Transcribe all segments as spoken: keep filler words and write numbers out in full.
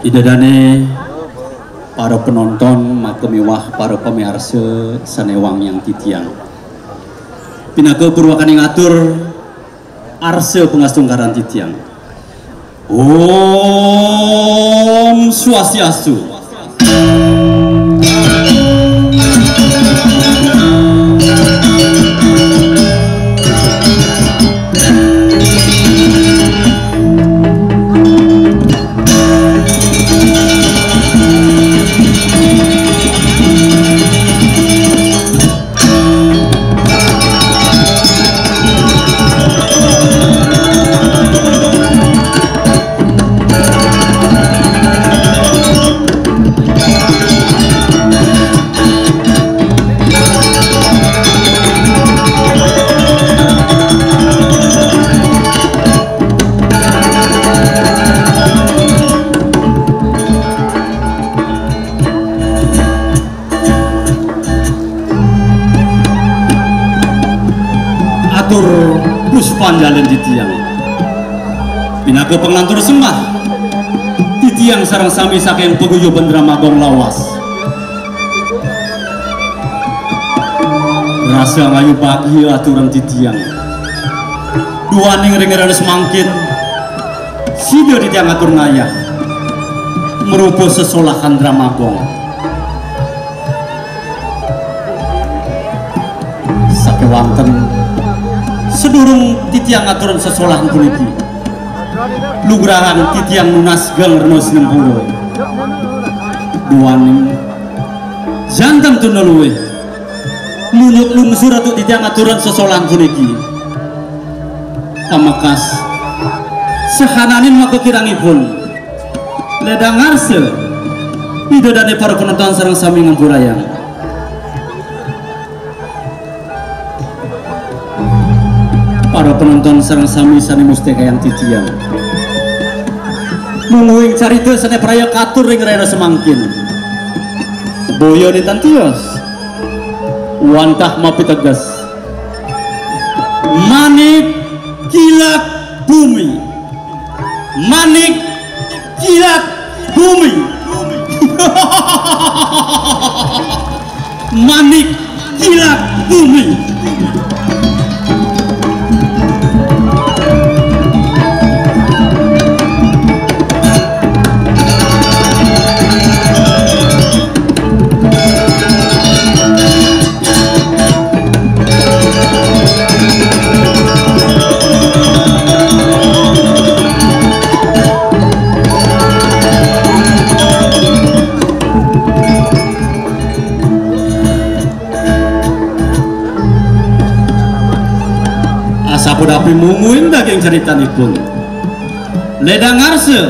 Ida dane para penonton, maka miwah para pamiarsa sane wangiang titiang. Pinaka purwakane ngatur arsa pangastungkaran titiang. Om Swastiastu. Atur puspanjali titiang. Pinaka panglantur sembah, titiang sareng sami saking paguyuban Drama Gong lawas. Rasa ngayu bagia aturan titiang. Duaning ring rena semangkin, sida titiang atur ngayah marupa sesolahan Drama Gong. Sakewanten, sedurung titiang ngaturang sesolahan puniki, lugrahan titiang nunas geng rena sinempura. Duaning janten tunda luih, nunyuk lungsur antuk titiang ngaturang sesolahan puniki. Pamekas, sahananing maka kirangipun, ledang ngarsa, Ida dane para penonton sareng sami ngampurayang. Para penonton sareng sami sane mustikayang titiang. Mungguing carita sane praya katur ring rena semangkin. Boya ninten tios. Wantah mapiteges. Manik kilat bumi. Manik kilat bumi. Manik kilat bumi. Asapunapi mungguing daging caritanipun. Ledang ngarsa,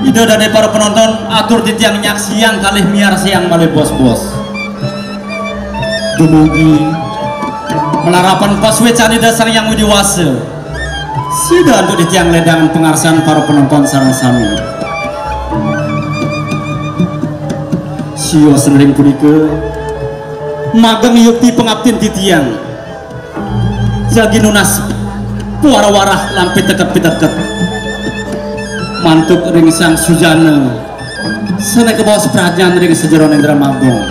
Ida dane para penonton, atur titiang nyaksiang kalih miarsayang malih bos-bos. Dumugi malarapan pasuecan Ida Sang Hyang Widi Wasa, sida antuk titiang ledang pangarsan para penonton sareng sami. Sios ring punika, mageng yukti pangaptin titiang. Jagi nunas puara warah lan piteket-piteket. Mantuk ring Sang Sujana, sane kabaos pradnyan ring sajeroning Drama Gong.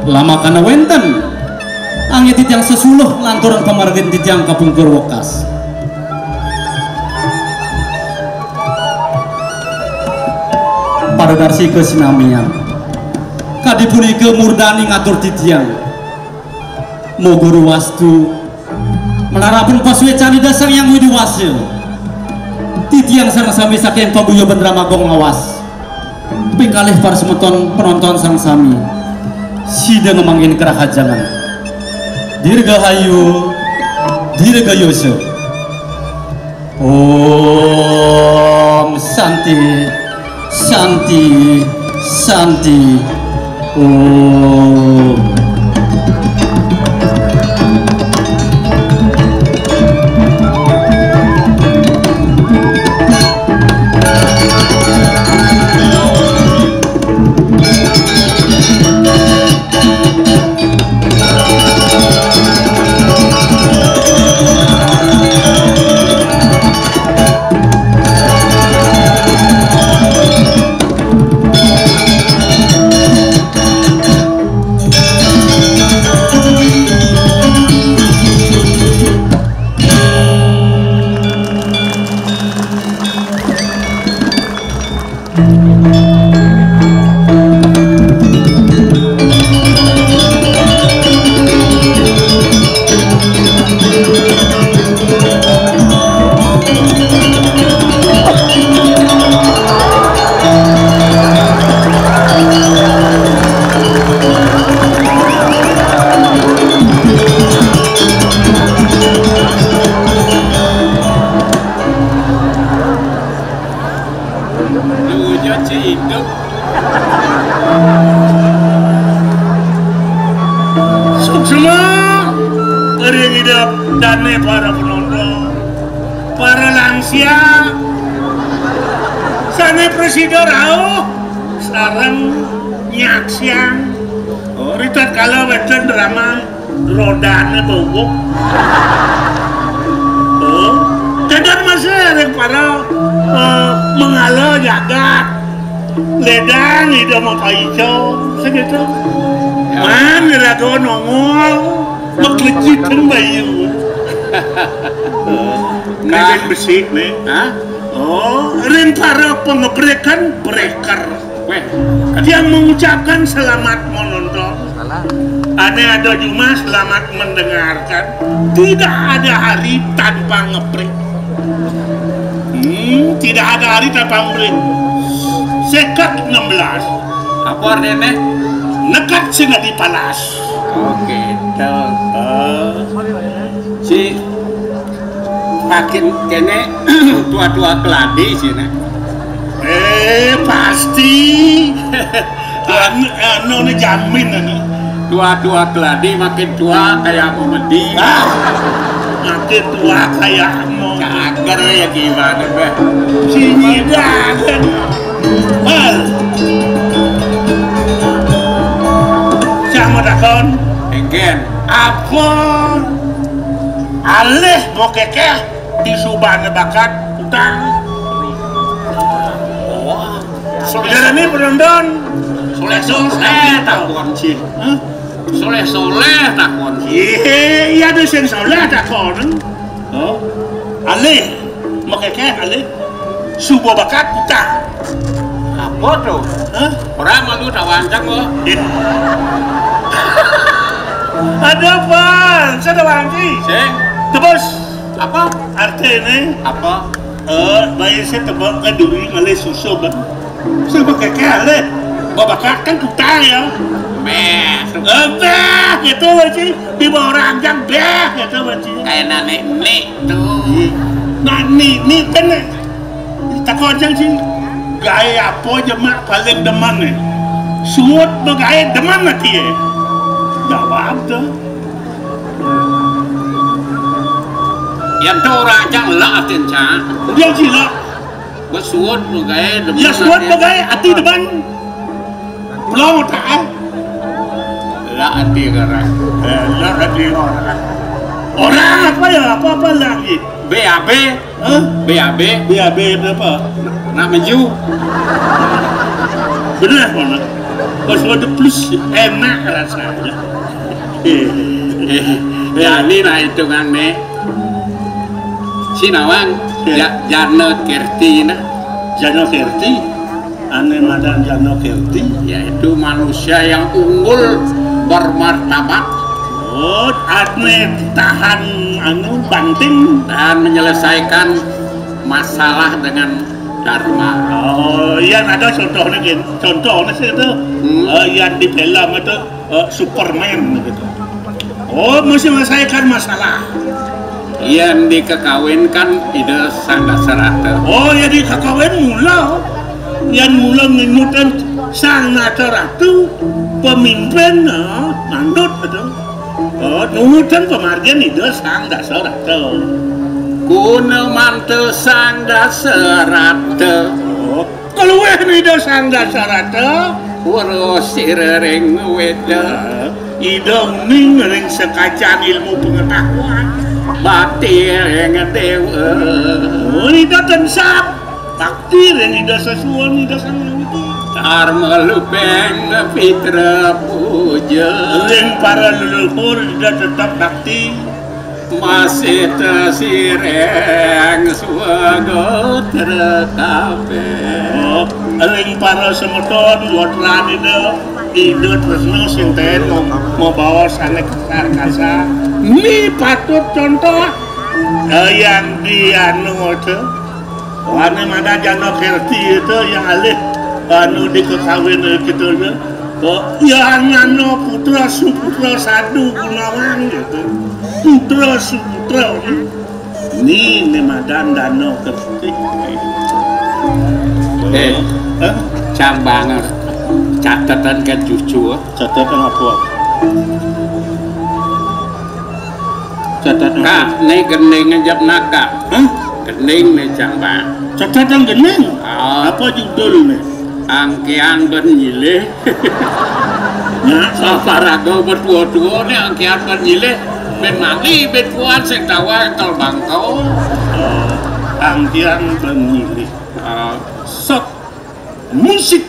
Lamakana wenten, anggih titiang sesuluh lanturang pamargin titiang kapungkur wekas. Para darsika sinamian, kadi punika murdaning atur titiang. Moga ruwastu, malarapan pasuecan Ida Sang Hyang Widi Wasa, titiang sareng sami saking paguyuban Drama Gong lawas. Ping kalih para semeton penonton sareng sami, sida ngamanggihin karahajengan. Dirgahayu, dirgayusa. Om Santi, Santi, Santi. Om. Suksma ring Ida dané para penonton, para lansia, sané prasida rauh sareng nyaksiang. Oh, ritatkala wénten drama rodané beuwuk. Oh, kénten masih ring para, eh, manggala jagat. Lédang Ida mapaica, sakéto. Ya. Man iraga nongol, maklejit teng bayu. Nah. Besik nih. Hah? Oh, ring para pangabrékan, breaker. Wéh, yang mengucapkan selamat menonton. Salah. Ané ada jumah selamat mendengarkan. Tidak ada hari tanpa ngebrék. Hmm, tidak ada hari tanpa ngebrék. Seket enam belas. Apa artinya? Nekat sing adi palas. Oke, tuh. Eh. Si makin kéné tua-tua keladi sih, nah. Eh, pasti. Anu, anu, ini jamin, anu. Tua-tua keladi makin tua kayak memedi. Ah, makin tua kayak mau. Cager ya gimana, Bah? Sini dah. Hal. Siapa takon? Engken. Apa? Alih mau kékéh di subané bakat utang. Oh, soléh. Jalané penonton. Soléh-soléh takon sih. Hah? Soléh-soléh takon sih. Iya, iya, ada sing soléh takon. Oh. Alih, makékéh alih. Suba bakat utang. Apa tuh? Hah? Orang malu tawancang kok. Ada apa? Saya tawancang. Sing. Tebus. Apa? Artinya? Apa? Eh, bayi saya tebak kan dulu ngalih susu, Bang. Saya pakai kele. Bapak kan kutai ya. Meh. Eh, beh, gitu aja. Di bawah ranjang, beh, gitu aja. Kayak nenek-nenek tuh. Nah, ni, ni kan. Tak aja sih. Gaya apa je mak paling demen nih. Suut begaya demen mati ya. Jawab tuh. Yan to orang cang lah atin cang. Dia gila. Besuat bagai demen. Ya suat bagai ati demen. Pulau tak ah. Lah ati orang. Eh, lah ati orang. Orang apa ya? Apa-apa lagi? B A B. Hah? B A B. B A B itu apa? Nak meju. Benar mana? Pas ada plus enak rasanya. Eh, eh, ya ini nah hitungan nih. Si nawang, ya, Jana Kerti nah. Jana Kerti, ane madan Jana Kerti, yaitu manusia yang unggul bermartabat. Oh, ane tahan anu banting dan menyelesaikan masalah dengan dharma. Oh, iya ada contohnya gini. Contohnya sih itu, hmm, eh, yang di film itu, eh, Superman gitu. Oh, mesti menyelesaikan masalah. Yang dikekawinkan Ida Sang Dasarata. Oh, ya dikekawin mula. Yang mula nginutan Sang Dasarata pemimpin, eh, mandut gitu. Oh, nuhutan pemargin Ida Sang Dasarata. Guna mantel Sang Dasarata. Oh, keluih Ida Sang Dasarata. Urus sira ring weda. Ida uning ring sekacan ilmu pengetahuan. Bakti ring dewa. Oh, Ida tensap. Bakti ring Ida sesuwun Ida Sang Hyang Widhi. Dharma lubeng pitra puja. Ring para leluhur Ida tetep bakti. Masih tesireng swagotra kabeh. Oh, ring para semeton gotran Ida, Ida tresna sing ten mau, mau bawa sané kasar-kasar. Ini patut contoh. Eh, yang di anu itu. Wane mana Jana Kerti itu yang alih anu dikekawin gitu ya. Oh, ya nano putra suputra sadu gunawan gitu. Putra suputra ini. Ini madan Dana Kerti. Eh. Hah? Cang Bang, catetan ka cucu. Catetan apa? Catetan apa? Kak, né gending ngejep naga. Hah? Gending né, Cang Bang. Catetan gending? Ah. Apa judul né? Angkéan bén nyilih. Nya, saparaga bertua-tua né angkéan bén nyilih. Bén mani, bén kuat, sing tawar, kel bangkau. Oh, angkéan bén nyilih. Ah. Sok. Musik.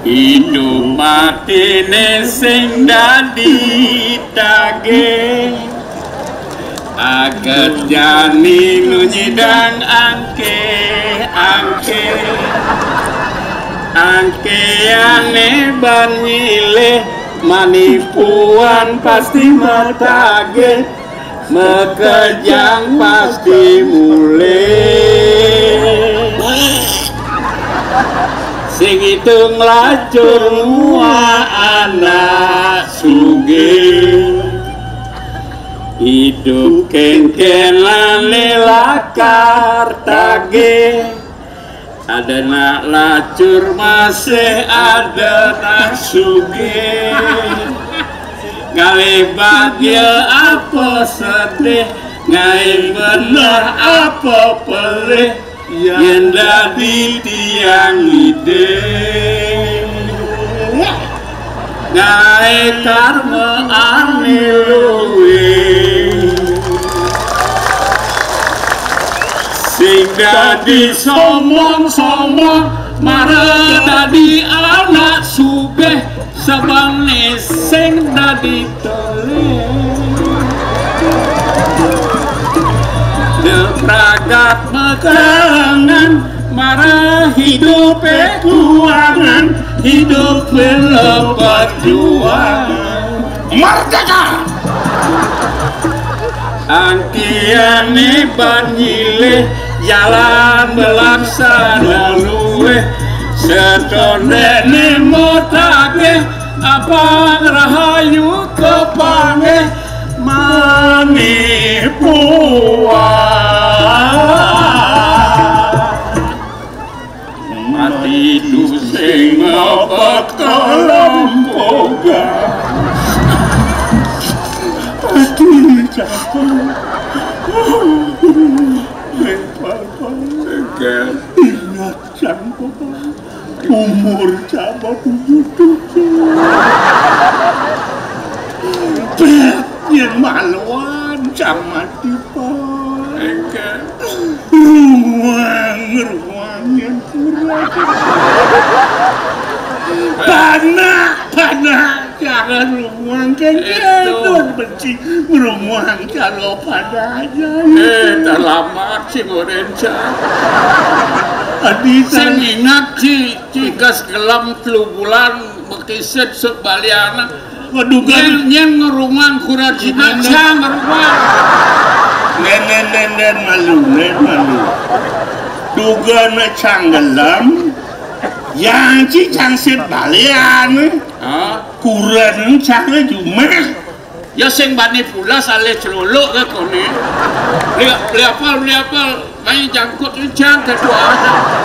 Idup matiné sing dadi tagih. Aget jani nu nyidang angké, angké. Angkéané bén nyilih manipuan pasti matagih. Makejang pasti mulih. Sing itung lacur mua anak sugih. Idup kéngkénané lakar tagih. Ada nak lacur masih ada nak sugih. Ngalih bahagia apa sedih, ngalih bener apa pelih, yén dadi tiang idih. Ngalih karma ané luih. Sing dadi sombong-sombong, mara dadi anak sugih, sabangné sing dadi tolih. Depragat makalangan, mara hidupé kuangan, hidup bela perjuangan. Merdeka! Angkiané bén nyilih, jalan belaksana luwih, setondéné mutagih, abang rahayu kepanggih, manipuan. Mati tu sing mapakalompogan. Mati cangkok. Ingat cangkok. Umur caba tujuh tujuh. Bét, yén maluan cang mati, Pak. Ruang, ruang yén kurang. Panak, panak, jangan ruang kan. Itu benci ruang kalau pada aja. Eh, terlambat si Morenca. Adi sing ingat si, si gas gelam telu bulan bekisit sebaliana. Waduh, nyén, nyén ngerungang kurat si Nén, nén. Cang ngerungang. Nén, nén, nén, nén, malu, nén, malu. Duga na cang gelam, yang ci cang sit balian. Hah? Kurat cang jumah. Ya sing bani pulas alih celuluk ke koné. Beli, beli apel, beli apel. Mai jangkut cang ketua.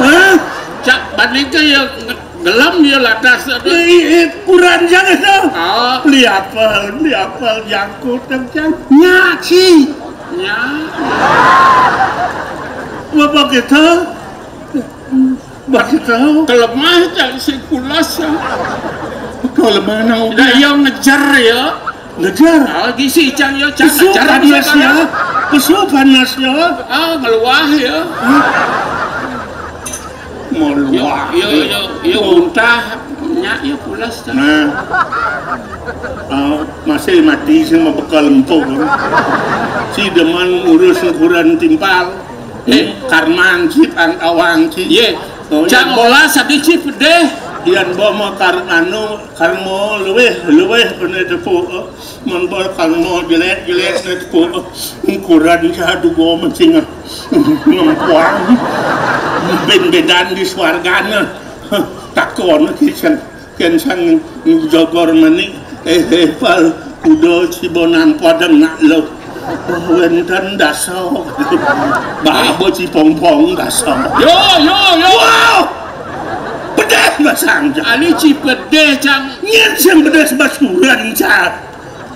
Hah? Cak bani ke ya nge-, gelam ya latas tadi. Ih, ih, kurang jangan tu. Ah. Beli apel, beli apel jangkut cang. Nyaci. Nya. Apa kita? Bagi tahu. Kelemah cang si pulas ya. Kelemah nang. Dah yang ngejar ya. Ngejar. Ah, gisi cang ya, cang. Pesu ngejar panas ya. Pesu panas ya. Ah, ngeluah ya. Hah? Meluah. Yo, yo, yo, yo, muntah. Nya ya pulas cang. Nah. Ah, masih mati sing mabekal empuk. Si demen urus ukuran timpal. Nih, karman cip ang awang cip. Yé. Oh, cang yén olah sadé cip deh. Yén bo ma kar anu, karmo luwih, luwih bener tepuk. Mun bo karmo jelek, jelek ne tepuk. Ukuran sadu go mencing. Ngempuang. Ben-bedan di swargana. Hah, takon ki sing, kén sing jogor meni, eh, eh, pal, kuda cibonan padang nak lo. Wénten dasa. Babo cipongpong dasa. Yo, yo, yo. Wow! Pedih basang. Ali ci pedih, Cang. Nyén sing pedih sebasuran, Cang.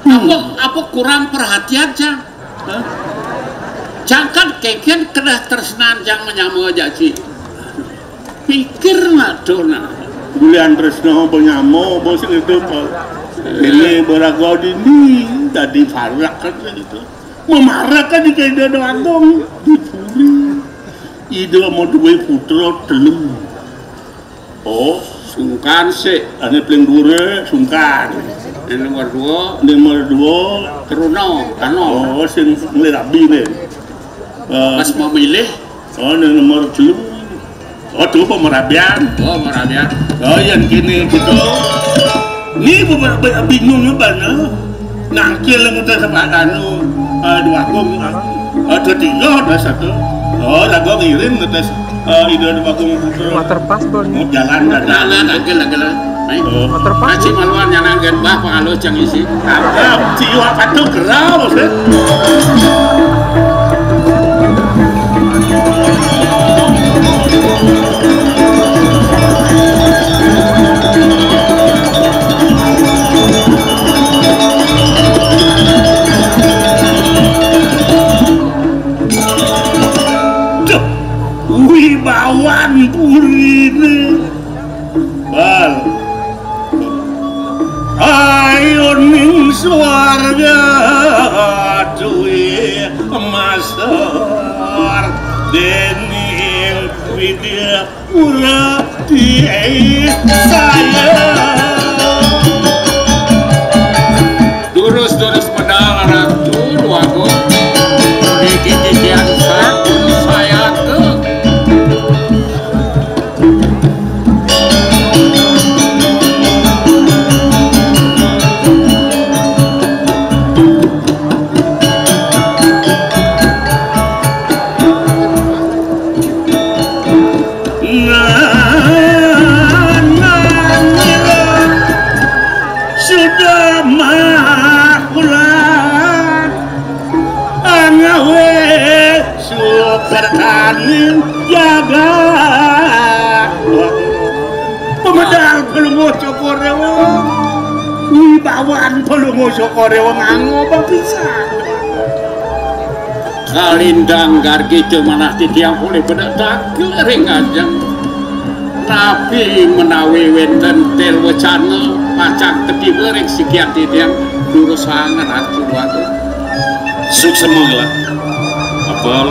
Apa, apa kurang perhatian, Cang? Hah? Cang kan kénkén kedah tresnan Cang manyama jaci. Pikir nak to nah. Bulian tresna manyama, bos itu, Pak. Ini beraga dini, dadi parak kan gitu. Mamarak kan di Ida Déwa Agung, di puri. Ida mau duwe putra telu. Oh, sungkan sik. Ané paling dhuwuré sungkan. Yang nomor dua. Nomor dua. Teruna, Kano. Oh, sing nglirabi né. Eh, pas mau milih. Oh, yang nomor telu. Oh, tuh pemerabian. Oh, pemerabian. Oh, yang kini gitu. Ni bu-, bu-, bingung apa nah? Nangkil ngutus apa anu, eh, Déwa Agung, eh, ada tiga, ada satu. Oh, lagu ngiring ngutus, eh, Ida Déwa Agung. Motor pas, Bang. Oh, jalan, jalan. Nah, nah, nangkil, nangkil. Ayo. Oh. Motor pas. Aci maluan yang nangkil, bah, pengalu cang isi. Apa? Ciwa apa tuh gerau, sih? Duh, wibawan puriné. Bal. Ayo ning swarga duwe masar dening Widya Purati saya. Durus-durus medal Ratu Dwagung. Niki titiang sampun sayaka. Nah, nah, nah, sudah makulah. Angawe sukertaning jagat. Pemedal Palungguh Cokor Dewa. Wibawan Palungguh Cokor Dewa ngangoba pisan. Kalintang gargi manah titiang polih bedak tagel ring ajeng. Napi menawi wénten til wecana pacang katiba ring sikian titiang durusang Ratu Dwagung. Suksema gelah. Apal,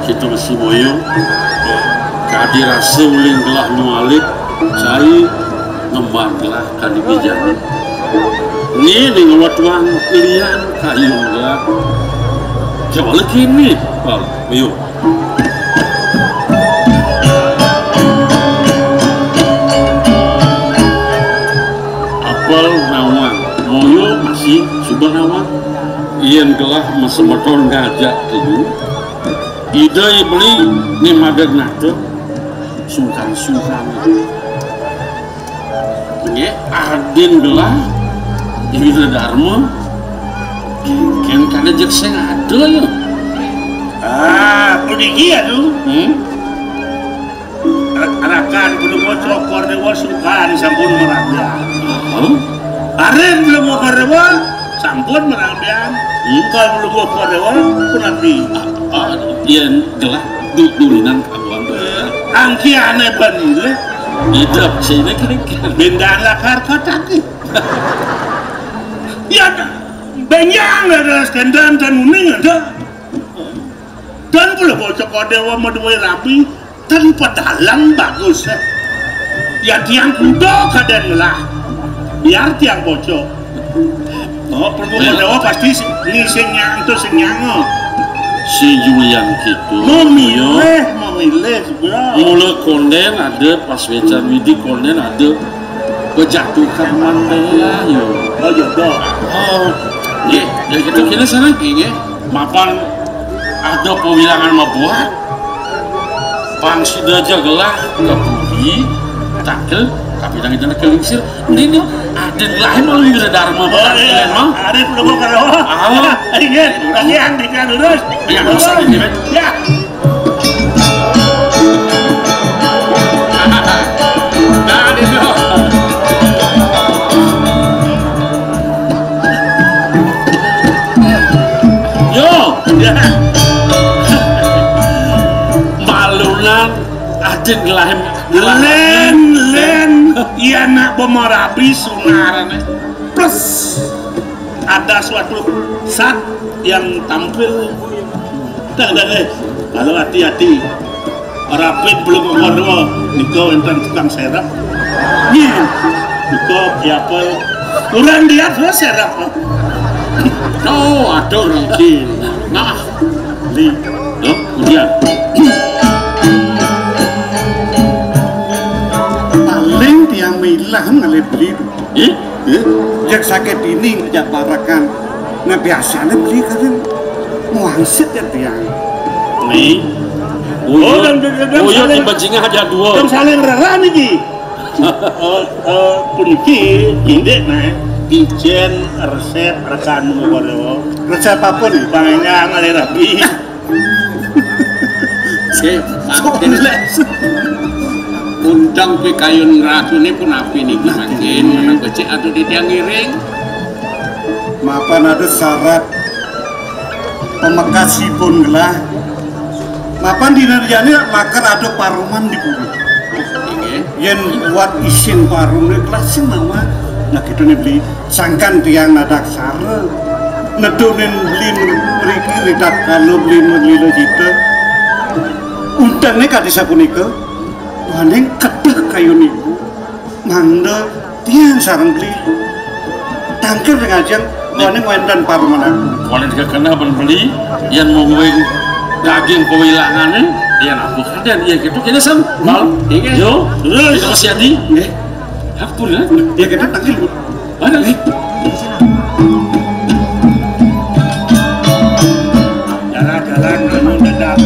kita masih moyo. Kadi rasa uling gelah nualik, cai ngemban gelah kadi bijana. Ni ning wetuang lian kayun gelah. Coba lagi ni, Pal. Ayo. Apal nawang, moyo masih suba nawang. Yén gelah masemeton ngajak telu, Ida beli né madeg nata sungkan-sungkan. Nggih, adin gelah Ida Darma. Kén kada jeg sing ada ya. Ah, puniki ya, tuh. Hmm? Rakan Palungguh Cokor Dewa sukan sampun merabian. Hah? Arin Palungguh Cokor Dewa sampun merabian. Hmm? Kal Palungguh Cokor Dewa punapi? Ah, ah, yén gelah du-, dulinan kabuan. Angki ané banile. Idep sini kering. Bendaan lakar kotaki. Ya, benjang ada skendan dan uning ada. Dan Palungguh Cokor Dewa madué rabi, ten pedalang bagus, eh. Ya tiang kuda kadén ngelah. Biar tiang bocok. Oh, Palungguh Cokor Dewa pasti si-, ni sing nyang tu sing nyang, oh. Si Julian gitu. Memilih, memilih, bro. Mula kondén ada pas wécan Widi kondén ada. Bejatuh ka manteh, yo. Oh, jodoh. Oh, nggih, ya gitu kene sana nggih. Mapan ada pawilangan mabuat. Pang sida ja gelah ka bumi. Tangkil, tapi nang itu kelingsir. Ini nih, ada lain mau lebih darma. Oh, iya. Mah. Arif lu kok kalau. Ah. Ingat, lagi yang tiga lurus. Iya, masa ini, Mas? Ya. Nah, itu. Yo. Ya. Malunan, adin lahim. Len, len, iya nak bomarabi sunarane. Plus ada suatu zat yang tampil. Dah, dah, eh. Kalau hati-hati. Rapid belum kono. Niko enten tukang serap. Nih. Niko kiapel. Kurang dia tuh serap. No, aduh, Riki. Nah, li. Loh, udah. Paling dia milah ngalih beli. Ih? Ih? Yang sakit ini ngejak barakan. Nah, biasanya beli kan wangsit ya dia. Nih. Oh, dan, dan, dan, oh, iya, saling, di bajingan ada dua. Dan saling rela niki. Eh, eh, puniki indik nah. Ijen resep rekan Mawarawa. Resep apa nih? Pangennya ngalih rabi. Sik, mangkin. Undang pikayun rasune pun api niki mangkin. Menawa becik atuh titiang ngiring. Mapan ada syarat pamekasipun gelah. Mapan dina jane lakar ada paruman di bumi. Inggih. Yen buat isin parumne gelah sing mawon. Nah, gitu nih, beli. Sangkan tiang nadak sare. Nedunin beli mriki ridak kalo beli melilo jita. Untene kadi sapunika. Waning kedah kayun ibu. Mangda tiang sareng beli. Tangkir ring ajeng, waning wenten paruman aku. Waning kekena ben beli, yen mungguing daging kewilangane, yen aku kaden, iya gitu. Kene sam, mal. Inggih. Yo, terus Mas Yadi. Nggih. Aku lah. Ya kita tangkil. Mana nih? Jalan-jalan anu dadak.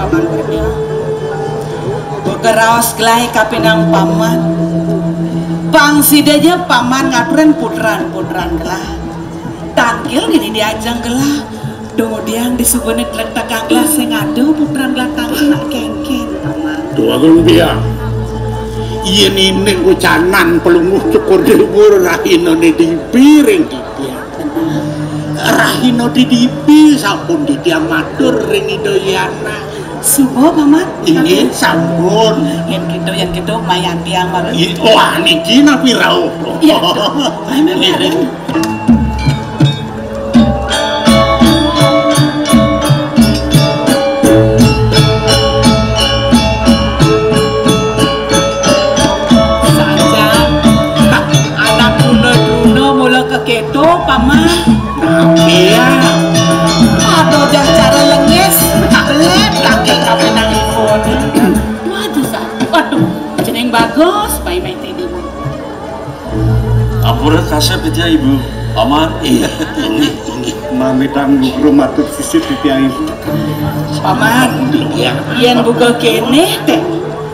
Paman Berdil. Buka raos gelai kapinang paman. Pang sida ja paman ngaturin putran-putran gelah. Tangkil gini diajeng gelah. Dong diang disubene gelek takang gelah sing ada putran gelah tangkil nak kengken, paman. Tuh agung dia. Iya nining kucanan pelunguh cukur dubur rahinane dipiring dipiang. Rahina didipi sampun titiang matur ring Ida Yana. Suba, paman. Inggih, sampun. Yen gitu, yen gitu, mayan tiang marang. Iya, wah, niki napi rauh? Iya. Ayo, mari. Nggih. Sajan, anak truna-truna mula keketo, paman. Iya. Aduh, jan cara lengis, tak belet, lagi kape nang ibu. Waduh, sa-, waduh, jeneng bagus, pai mai tidi. Ampura kasep titiang ibu, paman. Iya, inggih, inggih. Mamitang lugra matur sisip titiang ibu. Paman, iya. Yen buka kene teh.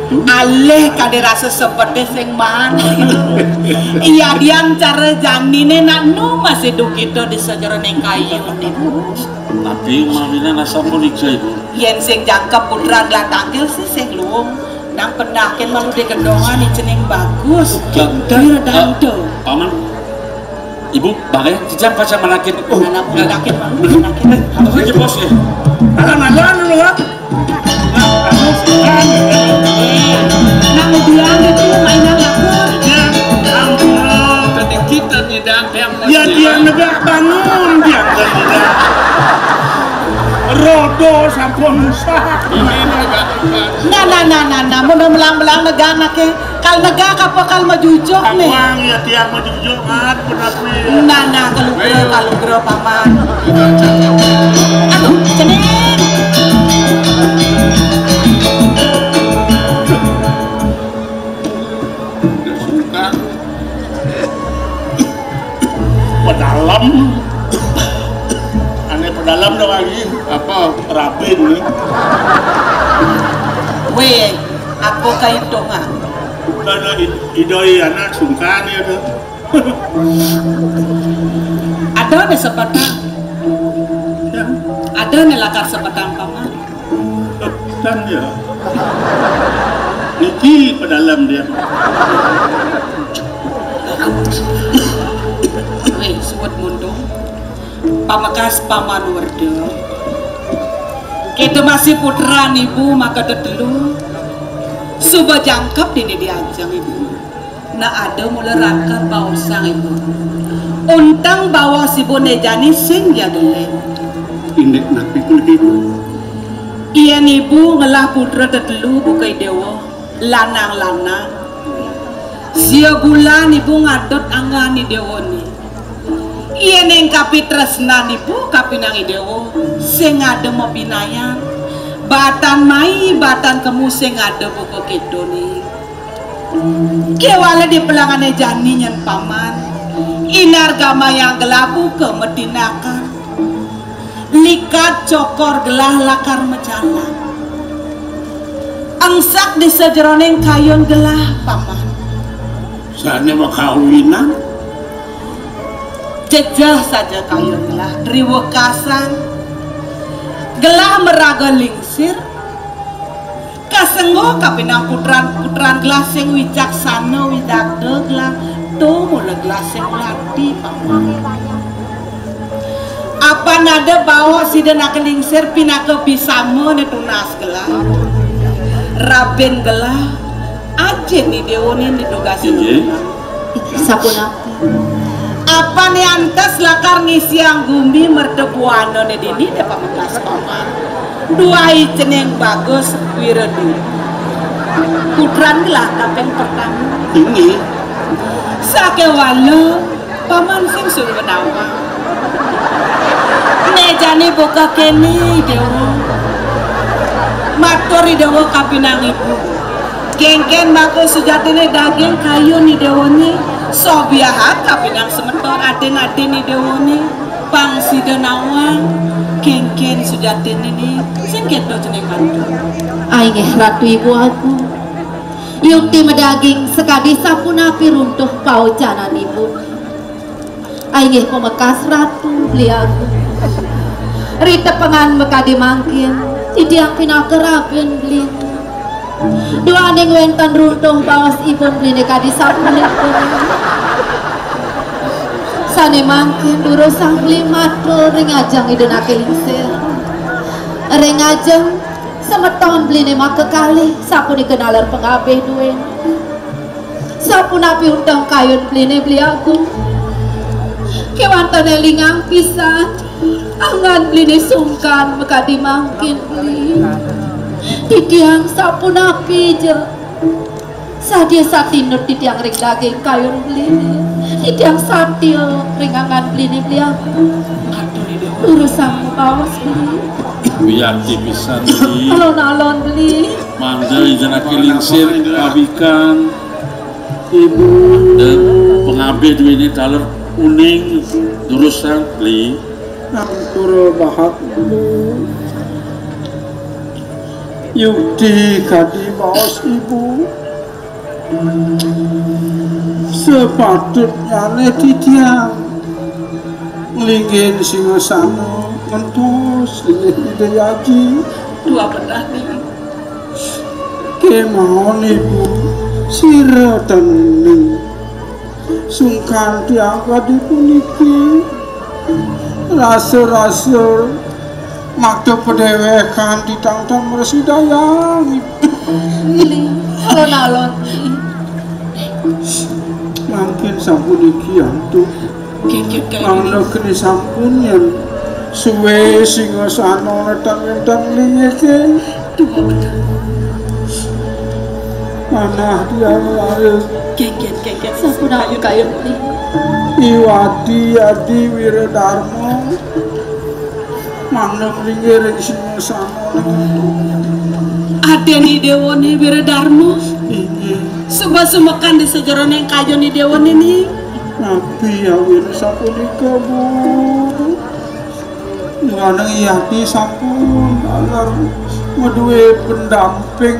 Alih kade rasa sepete sing maan. Iya, diang cara janine nak nu masih dukita di sajeroning kayu niku. Tapi mamina nasa punika, Ibu. Yen sing jangkep putran gelah tangkil sih sing luung. Nang pendakin malu di gendongan, icening bagus. Wira dangdo. Paman, ibu, bahaya, titiang pacang manakin. Oh, anak pendakin malu, pendakin. Apa aja, Bos, ya? Alam-alam dulu, Bos. Nang biang itu mainan aku. Iya, ampun. Tadi kita nih, Dang, yang ya, dia negak bangun, dia negak. Rodo sampun usah. Nah, nah, nah, nah, nah, mun melang-melang negak anake. Kal negak apa kal majujuk nih? Awang ya tiang majujuk, Mat, benar nih. Nah, nah, kalugra, kalugra, Paman. Aduh, cening. Pedalem. Ane pedalem dong lagi. Apa? Rabin nih. Weh, apa kaitungan? Karena id-, idoi anak sungkan ya tuh. Ada nih sepedang. Ya. Ada nih lakar sepedang, Paman. Dan ya. Niki pedalem dia. Weh, suwet mundung. Pamekas Paman Werda. Kita masih putran ibu maka tetelu. Suba jangkep dini diajeng ibu. Nah, ada mula rakar baosang ibu. Untang baos ibu ne jani sing ya dele. Indik napi kulki ibu? Yen ibu ngelah putra tetelu buka idewa, lanang-lanang. Sia bulan ibu ngadot anggan idewa ni. Yen ing kapitresnan ibu kapinang idewa, sing ada mabinayan. Batan mai, batan kemu sing ada buka kita ni. Kewala di pelangane jani nyen Paman. Inar gamayang gelabu ke metinakan. Likat cokor gelah lakar majalan. Angsak di sajeroning kayun gelah, Paman. Sane makawinan. Jejeh saja kayun gelah, driwekasan. Gelah maraga lingsir. Kasengguh kapinang putran-putran gelah sing wicaksana, widagda gelah, to mula gelah sing lati, Paman. Apan ada baos sida naka lingsir pinaka bisama ne tunas gelah. Rabin gelah, ajin ni dewa ni didugasi. Inggih. Sapunapi? Apan yantes lakar ngisiang gumi merta buana ne dini de pamekas Paman. Duai cening bagus wiradu. Putran gelah kaping pertama. Inggih. Sakewala Paman sing suruh nawang. Ne jani buka kene, Dewa. Matur Dewa kapinang ibu. Kengken maka sujatine daging kayun ni Dewa ni. Sobiahat kapinang semeton adin-adin ni Dewa ni. Pang sida nawang. Kengken sujatine ni. Sing keto cening kantu. Ainggih Ratu Ibu Agung. Yukti madaging sakadi sapunapi runtuh paucanan ibu. Ainggih pamekas Ratu Beli Agung. Ritepengan makadi mangkin, titiang pinaka rabin Beli. Duaning wenten runtuh baos ibun Beli ne kadi sapunika. Sane mangkin durusang Beli matur ring ajeng Ida Nake Lingsir. Ring ajeng semeton Beli ne maka kalih sapunika naler pangabih duene. Sapunapi unteng kayun Beli ne Beli Agung. Kewanten elingang pisan. Anggan Beli ne sungkan makadi mangkin Beli. Titiang sapunapi ja. Sadia satinut titiang ring daging kayun Beli ne. Titiang satia ring anggan Beli ne Beli Agung. Durusang baos Beli. Wiakti pisan Beli. Alon-alon Beli. Mangda Ida Nake Lingsir pawikan. Ibu. Dan pangabih duene taler uning durusang Beli. Ampura bahat ibu. Yukti kadi baos ibu. Sepatutnyane titiang linggih singasana ngentos linggih Ida Aji. Dua belah nih. Kemawon Ibu, sira ten uning. Sungkan tiang kadi puniki. Rasa-rasa makta padéwékan titang tan mrasidayang. Li, alon-alon. Mangkin sapuniki antuk. Mangda keni sampun yén suwé singasana tan wénten linggih. Manah tiang lair. Kéngkén, kéngkén, sampun ayu kayun. Iwadi adi Wiradarma. Mangda linggih ring singasana. Adén Idéwané Wiradarma. Inggih. Suba sumekan di sajeroning kayun Idéwané ni. Napi awit sapunika, Bu? Nganeng yati sampun alar madué pendamping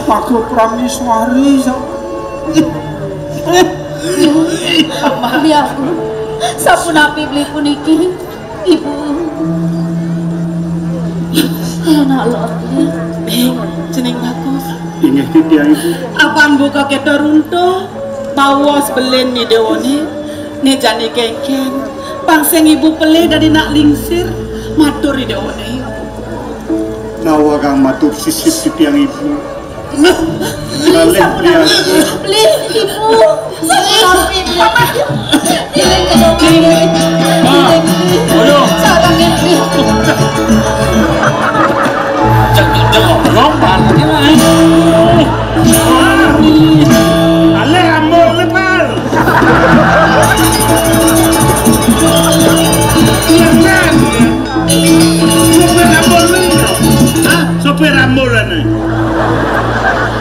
maka prameswari sampun. Biar sapunapi beli puniki, Ibu? Anak lor. Eh, cening bagus. Inggih titiang Ibu. Apan buka kita runtuh, bawas belin ni Déwané. Né jani kéngkén, pang sing Ibu pelih dadi nak lingsir, matur Idéwané. Nawa kang matur sisip titiang Ibu. Kalih sampun tiang. Beli, Ibu. Sampun beli. Iling ke rumah ini. Iling beli. Aduh. Sarang yang beli. Jangan dorong banget lah. Alé ambo lepal. Iya kan? Sopir ambo nih. Hah? Sopir ambo nih.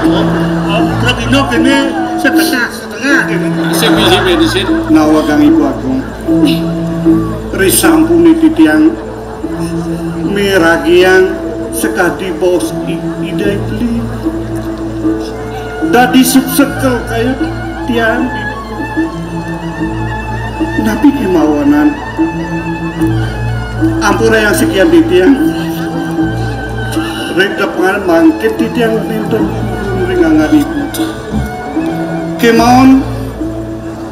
Oh, oh, lebih nok ini setengah, setengah ini. Sing bisi bensin. Nawa kang Ibu Agung. Risampun titiang miragiang sakadi bos i-, Ida Iblis. Dadi suksekel kaya tiang. Napi kemawanan? Ampura yang sekian titiang. Ring depan mangkin titiang nenten ring angan Ibu. Kemawon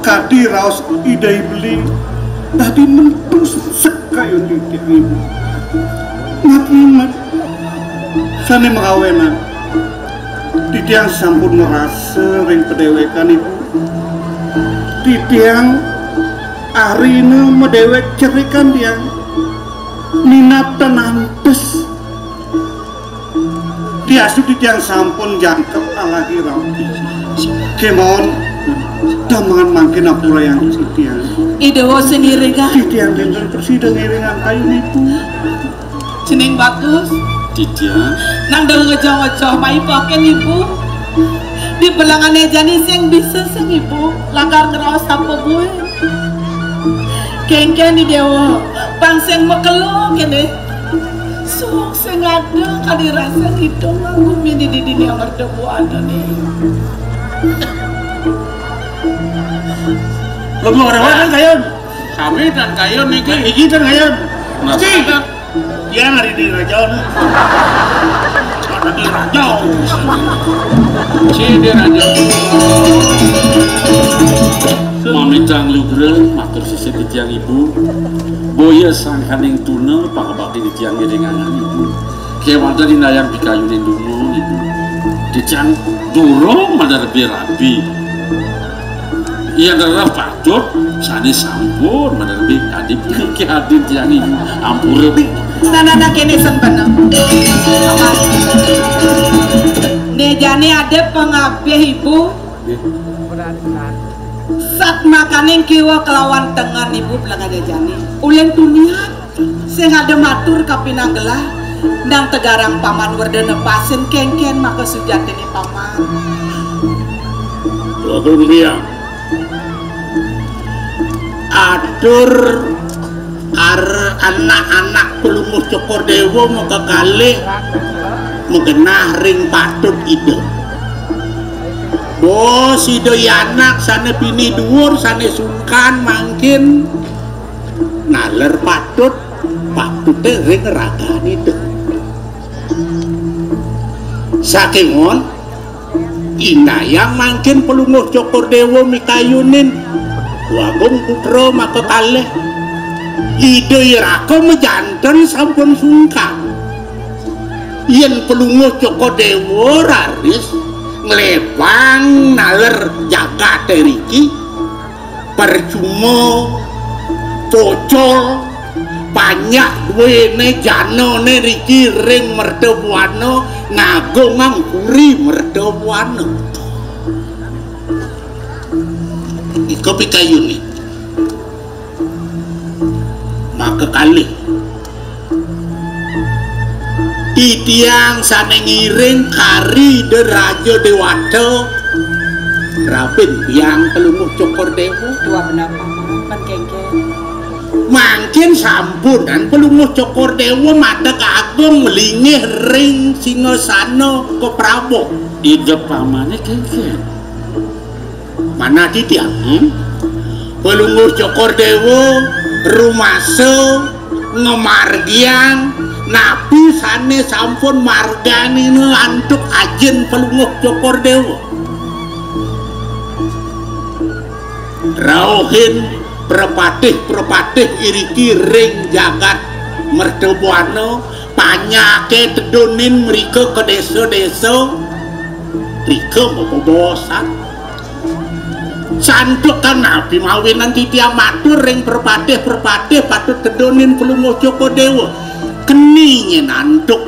kadi raos Ida Iblis dadi mentus sekayun titiang Ibu. Ngapunten sané makawenan. Titiang sampun marasa ring padéwékan Ibu. Titiang arina madéwék cerikan tiang. Minat tanantes. Diastu titiang sampun jangkep alagi raos. Kemawon damangan mangkin ampurayang titiang. Ida wau sing ngiringang. Titiang nenten prasida ngiringang kayun Ibu. Cening bagus. Titiang. Nang dal ngejoh-ngejoh mai paken Ibu. Di belangané jani sing bisa sing Ibu. Lakar ngraos apa buin. Kéngkén Idéwa, pang sing makelo kéné. Suwung sing ada kadi rasa ngidung nganggo mini di dini amarga buana né. Lebu ora wae kayun. Sami tan kayun niki. Iki tan kayun. Nah, Cing. Iya, hari di raja nih. Hari di raja. Sini raja. Mamitang lugra, matur sisip titiang Ibu. Boya sangkaning tuna, pakabakti titiang ngiringang Ibu. Kéwanten inayang pikayunin dulu, Ibu. Titiang durung maderbi rabi. Iya, darah patut, sané sampun, maderbi kadi pikir adin tiang Ibu. Ampura. Sanana kéné sempena. Né jani ada pangabih Ibu. Sat makaning kiwa kelawan tengen Ibu pelengane jani. Ulin tunian. Sing ada matur kapinanggelah, nang tegarang Paman Werdana Pasin kengken maka sujatine Paman. Atur biang. Atur ar-, anak-anak pelumuh Cokor Dewa maka kalih magenah ring patut Ida. Bos Ida yanak sane pinih duur, sane sungkan mangkin naler patut. Patute ring ragane to. Sakéwanten, indayang mangkin Palungguh Cokor Déwa mikayunin Agung Putra makakalih. Ida iraka majanten sampun sungkan. Yén Palungguh Cokor Déwa raris nglebang naler jagaté riki, percuma pocol panjak duwéné janané riki ring mertabuana ngagungang puri mertabuana. Ika pikayuné. Makakalih. Titiang sané ngiring kari Ida Raja Déwata, rabin biang Palungguh Cokor Déwa. Tuah benar, Paman. Pan kéngkén. Mangkin sampunang Palungguh Cokor Déwa madeg agung malinggih ring singasana kaprabon. Ida pamané kéngkén. Manah titiang, hmm? Palungguh Cokor Déwa rumasa ngamargiang napi sané sampun marganina antuk ajin Palungguh Cokor Déwa. Rauhin prapatih-prapatih iriki ring jagat mertabuana, panjaké tedunin mrika ka désa-désa, rika mabebaosan. Santukan napi mawinan titiang matur ring prapatih-prapatih patut tedunin Palungguh Cokor Déwa. Keni nyén antuk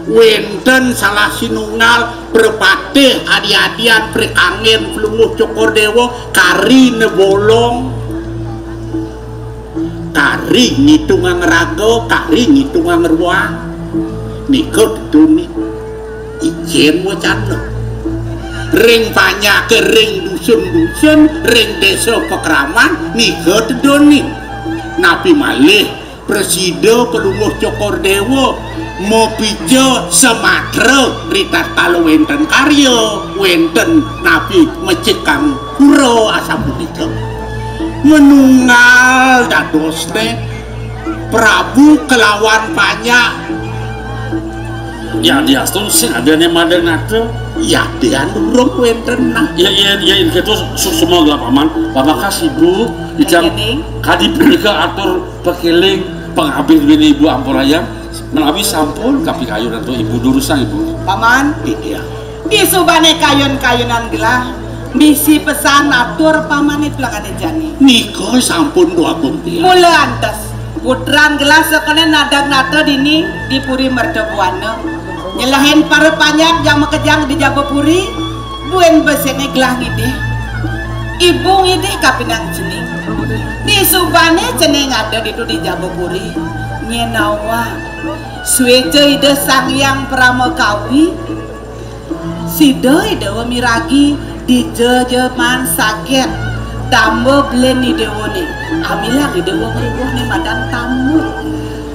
wénten salah sinunggal prapatih adi-adian prikanggén Palungguh Cokor Déwa kari nebolong, kari ngitungang raga, kari ngitungang ruang. Nika teduné. Icén wacana. Ring panjaké, ring dusun-dusun, ring désa pakraman, nika teduné. Napi malih prasida Palungguh Cokor Déwa mapica samatra ritatkala wénten karya, wénten napi mecikang pura asapunika. Manunggal dadosné Prabu kelawan panjak. Ya, diastun sing adané madeg nata. Ya, dian durung wénten nah. Ya, ya, ya, kéto su-, suksma gelah Paman. Pabakas Ibu, ijang kadi punika atur pakéling pangabih duwéné Ibu ampurayang. Menawi sampun kapikayun antuk Ibu durusang Ibu. Paman, iya. Disubané kayun-kayunan gelah, misi pesan atur pamané tulangé jani. Nika sampun Déwa Agung titiang. Mula antes, putran gelah sakoné nadeg nata dini di Puri Mertabuana. Nyelehin para panjak jang makejang di jaba puri, buin besiné gelah ngidih. Ibu ngidih kapining cening. Disubané cening ada ditu di jaba puri, nyén awak suéca Ida Sang Hyang Parama Kawi, sida Ida Déwa miragi dija ja maan saget tamba belin Ida Déwané. Amilang Ida Déwa ngrubuhné madan tamu.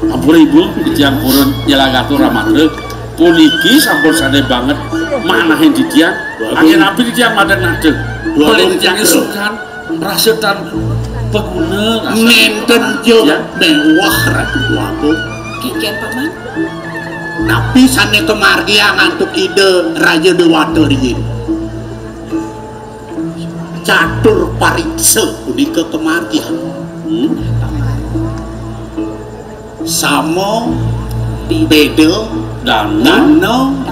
Ampun Ibu, titiang purun nyelagatur ramatra. Puniki sampun sané banget manahin titiang. Angin api titiang madeg nata. Belin titiang isukan. Rasa tan paguna, rasa. Nénten ja méwah Ratu Déwa Agung. Kénkén, Paman? Napi sané kamargiang antuk Ida Raja Déwata riin? Catur pariksa punika kamargiang. Hmm? Sama, béda, dana,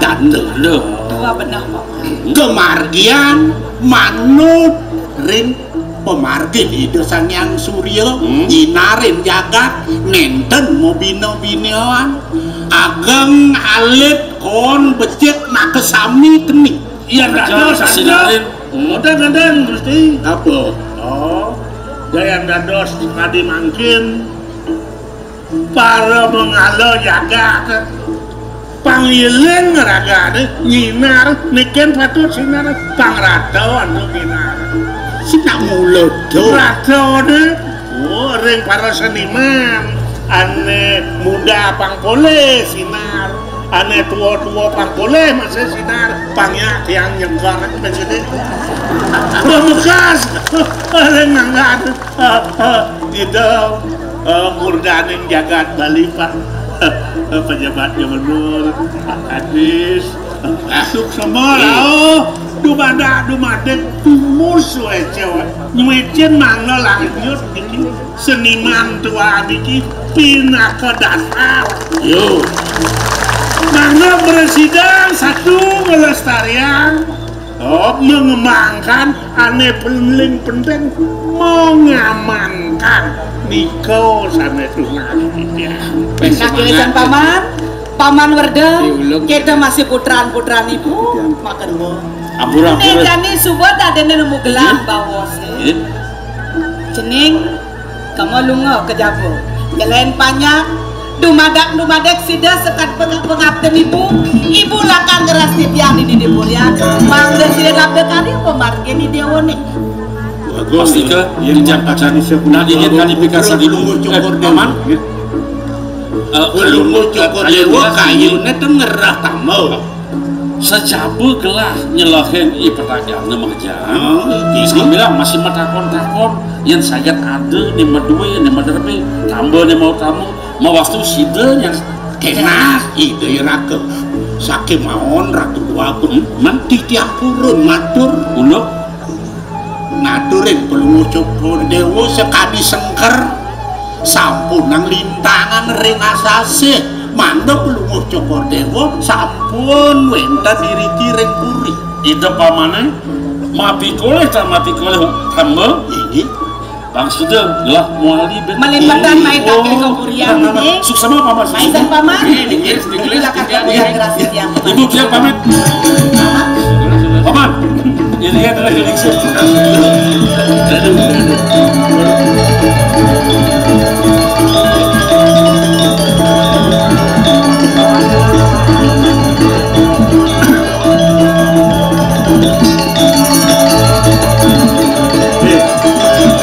dana. Tuah beneh, Paman. Kamargian manut ring pamargin Ida Sang Hyang Surya, hmm, nyinarin jagat, nénten mabina-binaan, ageng alit kon becik makasami keni. Iya, dados sinarin. Ngoten, ngoten, Gusti. Apa? Oh, daya dados tadi mangkin. Para manggala jagat, pangiling ragané nyinar, niki patut sinar pangrata antuk nyinar. Sing tak mula to. Ratané, oh, ring para seniman, ané muda pang polih sinar, ané tua-tua pang polih masih sinar, pang ya tiang nyengkar. Pamekas, ring mangga. Ida, eh, murdaning jagat Bali, Pak. Pejabat gubernur, Pak Kadis, Suksma rauh, dumadak dumadek tumus wécé, nyuécén mangda lanjut niki seniman tuah niki pinaka dasar. Yo. Mangda mrasidang satu nglestariang, oh, mengembangkan ané paling penting mengamankan nika sané tunas. Nah, kéné paman, paman Werda, kita masih putran-putran ibu, makan bu. Ampura, ampura. Né jani suba dadéné nemu gelang bawa sih. Cening, kamu lunga ke jaba. Jelain panjang, dumadak-dumadek sida sekat pengap-pengapten ibu. Ibu lakar ngeras titiang di didi purian. Mangda sida labda kari apa margin di dewa nih. Pastika, iya, ijab acan. Nah, ingin kali pikasang ibu. Eh, paman. Eh, Ulung Cokor Dewa kayuné ten ngerah tambah. Sejaba gelah nyelehin i petagangé makejang. Oh, iya. Sambilanga masih matakon-takon, yén saget ada né madué, né maderbe, tamba né mau tamu, mawastu sida nyang kénah Ida Iraka. Sakémaon Ratu Déwa Agung, men titiang purun matur. Uluk. Ngaturin Palungguh Cokor Déwa sakadi sengker sampunang lintangan ring asasih. Mangda Palungguh Cokor Déwa sampun wénten iriki ring puri. Ida pamané mapikolih tan mapikolih tamba. Inggih. Bang sida gelah muali ben. Malimpetang maitake kapurian ini. Suksma paman. Maisan paman. Ini, ini, ini, ini, ini. Ibu dia pamit. Paman. Ini adalah yang Eh,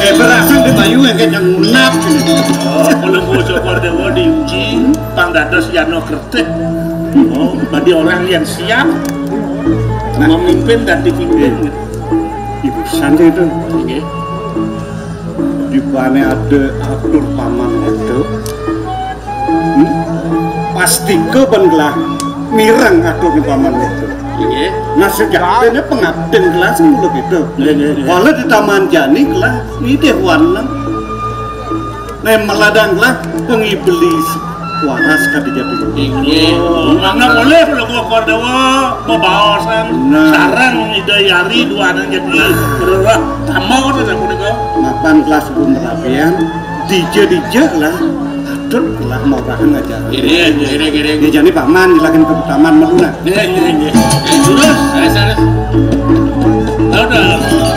eh, berasal di Bayu yang kayak ngunap. Oh, belum mau coba dia mau diuji, pang dados Yano Kertih. Oh, bagi orang yang siap memimpin dan dipimpin. Ibu santai itu. Oke. Di mana ada atur paman itu? Hmm? Pastika ban gelah mireng atur di paman itu. Nggih. Nah, sejatiné pengabden gelah semula gitu. Nggih, nggih, nggih. Walau di taman jani gelah nitih warna. Nah, meladang gelah pengiblis waras kadi jati. Inggih. Mangga boleh kalau gua Kordawa bebaosan. Nah. Sareng Ida Yari dua anak jadi berurah tamu kata saya punika. Mapan gelah sebelum merabian, dija-dija lah. Aduh, lah mau rahan aja. Ini, ini, ini. Ya, jadi paman, lagi ke taman Maduna. Ini, ini, ini. Terus, terus, terus. Udah.